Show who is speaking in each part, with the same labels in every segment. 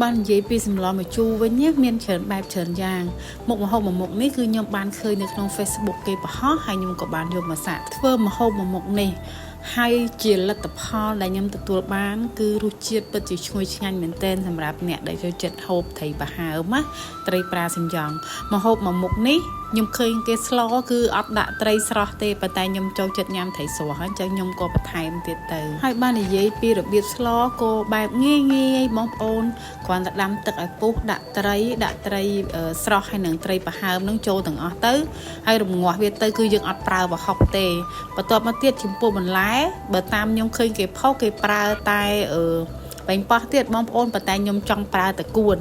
Speaker 1: បាននិយាយពីសម្លម្ជូរវិញណាមានច្រើនបែបច្រើនយ៉ាងមុខម្ហូបមួយមុខនេះគឺខ្ញុំបានឃើញនៅក្នុង Facebook គេបង្ហោះហើយខ្ញុំក៏បានយកមកសាកធ្វើម្ហូបមួយមុខនេះហើយជាលទ្ធផលដែលខ្ញុំទទួលបាន គឺរសជាតិពិតជាឈ្ងុយឆ្ងាញ់មែនទែនសម្រាប់អ្នកដែលចូលចិត្តហូបត្រីប្រហើមណាត្រីប្រាសំយ៉ងម្ហូបមួយមុខនេះខ្ញុំឃើញគេស្លគឺអត់ដាក់ត្រីស្រស់ទេប៉ុន្តែខ្ញុំចូលចិត្តញ៉ាំត្រីស្រស់ហើយអញ្ចឹងខ្ញុំក៏បន្ថែមទៀតទៅហើយបាននិយាយពីរបៀបស្លក៏បែបងាយងាយបងប្អូនគ្រាន់តែដាំទឹកឲ្យពុះដាក់ត្រីដាក់ត្រីស្រស់ហើយនឹងត្រីប្រហើមនឹងចូលទាំងអស់ទៅហើយរងាស់វាទៅគឺយើងអត់ប្រើប្រហុកទេបន្ទាប់មកទៀតចំពោះបន្លែបើតាមខ្ញុំឃើញគេផុសគេប្រើតែអឺបាញ់ប៉ោះទៀតបងប្អូនប៉ុន្តែខ្ញុំចង់ប្រើតែកួន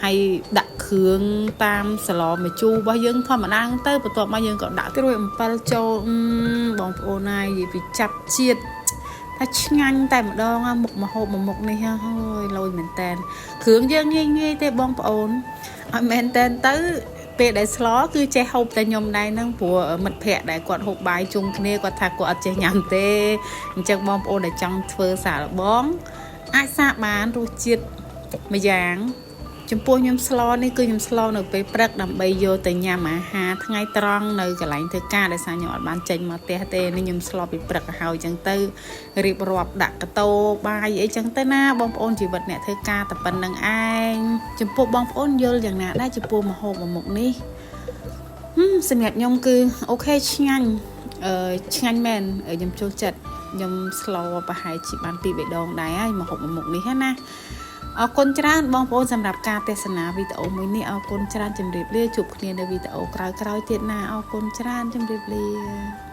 Speaker 1: ហើយដាក់គ្រឿងតាមសឡម្ជូររបស់យើងធម្មតាហ្នឹងទៅបន្ទាប់មកយើងក៏ដាក់ត្រួយអំពិលចូលបងប្អូនហើយនិយាយពីចាប់ជាតិថាឆ្ងាញ់តែម្ដងមុខម្ហូបមួយមុខនេះហើយលយមែនតែនគ្រឿងយើងងាយងាយទេបងប្អូនឲ្យមែនតែនទៅពេលដែលស្លគឺចេះហូបតែខ្ញុំដែរហ្នឹងព្រោះមិត្តភ័ក្តិដែលគាត់ហូបបាយជុំគ្នាគាត់ថាគាត់អត់ចេះញ៉ាំទេអញ្ចឹងបងប្អូនដែលចង់ធ្វើសាកល្បងអាចសាកបានរសជាតិមួយយ៉ាងចំពោះខ្ញុំស្លនេះគឺខ្ញុំស្លនៅពេលព្រឹកដើម្បីយកទៅញ៉ាំអាហារថ្ងៃត្រង់នៅកន្លែងធ្វើការដោយសារខ្ញុំអត់បានចេញមកផ្ទះទេនេះខ្ញុំស្លពីព្រឹកឲ្យហើយអញ្ចឹងទៅរៀបរាប់ដាក់កតោបាយអីចឹងទៅណាបងប្អូនជីវិតអ្នកធ្វើការតែប៉ុណ្្នឹងឯងចំពោះបងប្អូនយល់យ៉ាងណាដែរចំពោះម្ហូបមួយមុខនេះសម្រាប់ខ្ញុំគឺ OK ឆ្ងាញ់អឺឆ្ងាញ់មែនខ្ញុំចូលចិត្តខ្ញុំស្លប្រហែលជាបាន2 3ដងដែរហើយម្ហូបមួយមុខនេះណាអរគុណច្រើនបងប្អូនសម្រាប់ការទស្សនាវីដេអូមួយនេះអរគុណច្រើនជម្រាបលាជួបគ្នានៅវីដេអូក្រោយៗទៀតណាអរគុណច្រើនជម្រាបលា។